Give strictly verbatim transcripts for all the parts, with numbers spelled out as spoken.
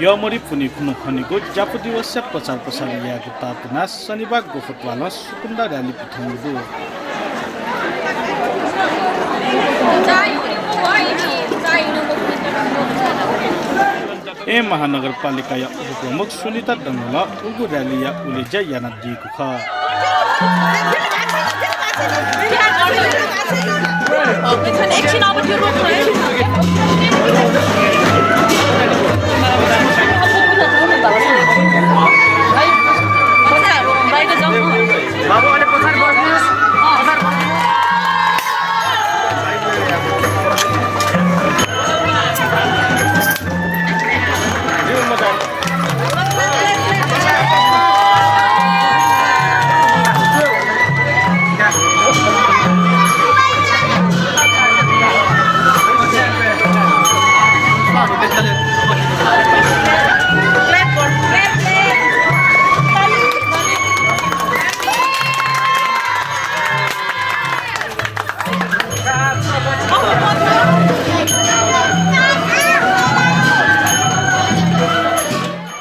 यःमरि पुन्हि खुन्हु हनेगु ज्यापु दिवसया प्रचार प्रसार यायेगु ताःतुनाः शनिबाः ग्वफतवालं सुकुन्दा र्‍याली पिथंगु दु। एँ महानगरपालिकाया उपप्रमुख सुनिता डंगोलं उगु र्‍यालीया उलेज्या यानादीगु खः।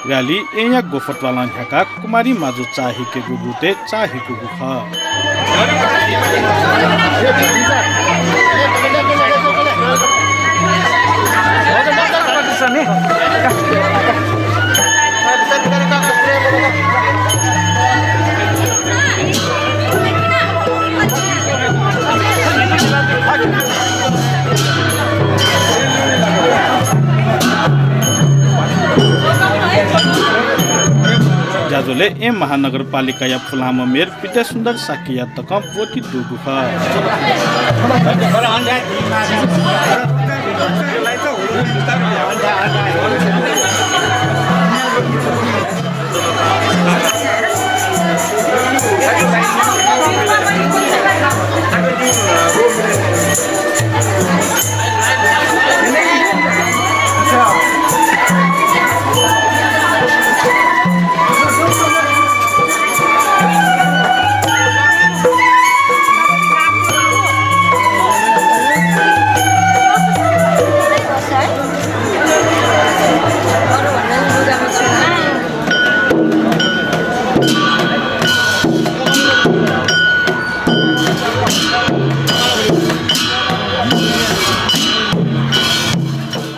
र्‍याली एँया ग्वफतवालं न्ह्याकाः कुमारी माजु चाःहिकेगु रुतय् चाःहिकूगु खः। ज्याझ्वलय् एँ महानगरपालिकाया पुलांम्ह मेयर विद्यासुन्दर शाक्यया तकं ब्वति दुगु खः।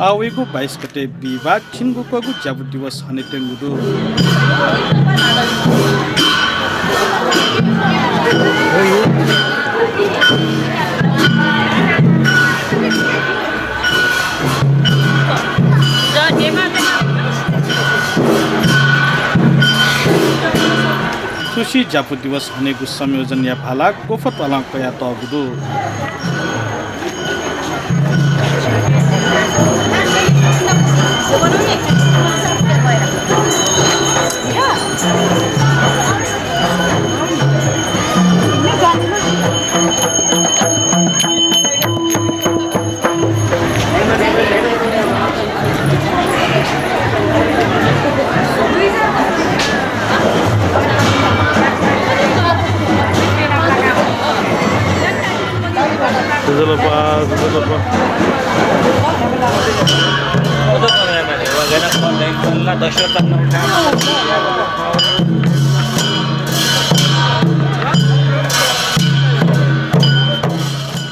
आः वइगु बाइस गते बिहिबाः झिंगुक्वःगु ज्यापु दिवस हनेत्यंगु दु। थुसी ज्यापु दिवस हनेगु संयोजनया भाला ग्वफतवालं कयातःगु दु।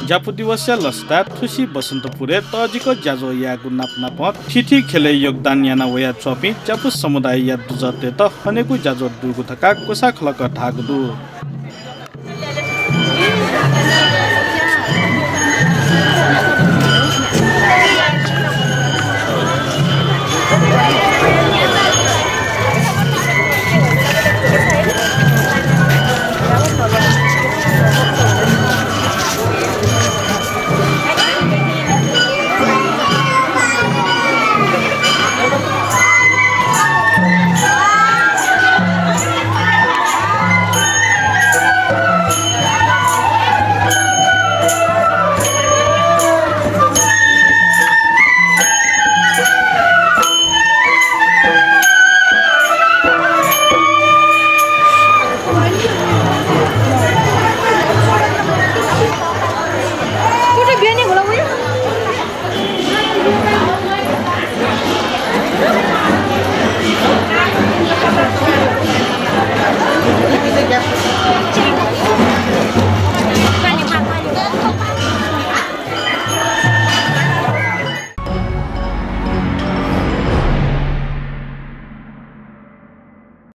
ज्यापु दिवसया लसताय् थुसी बसन्तपुरय् तःजिक ज्याझ्वः यायेगु नाप नापं थीथी ख्यलय् योगदान याना वयाच्वंपिं ज्यापु समुदायया दुजःतय्त हनेगु ज्याझ्वः दुगु धकाः ग्वसाः खलकं धाःगु दु।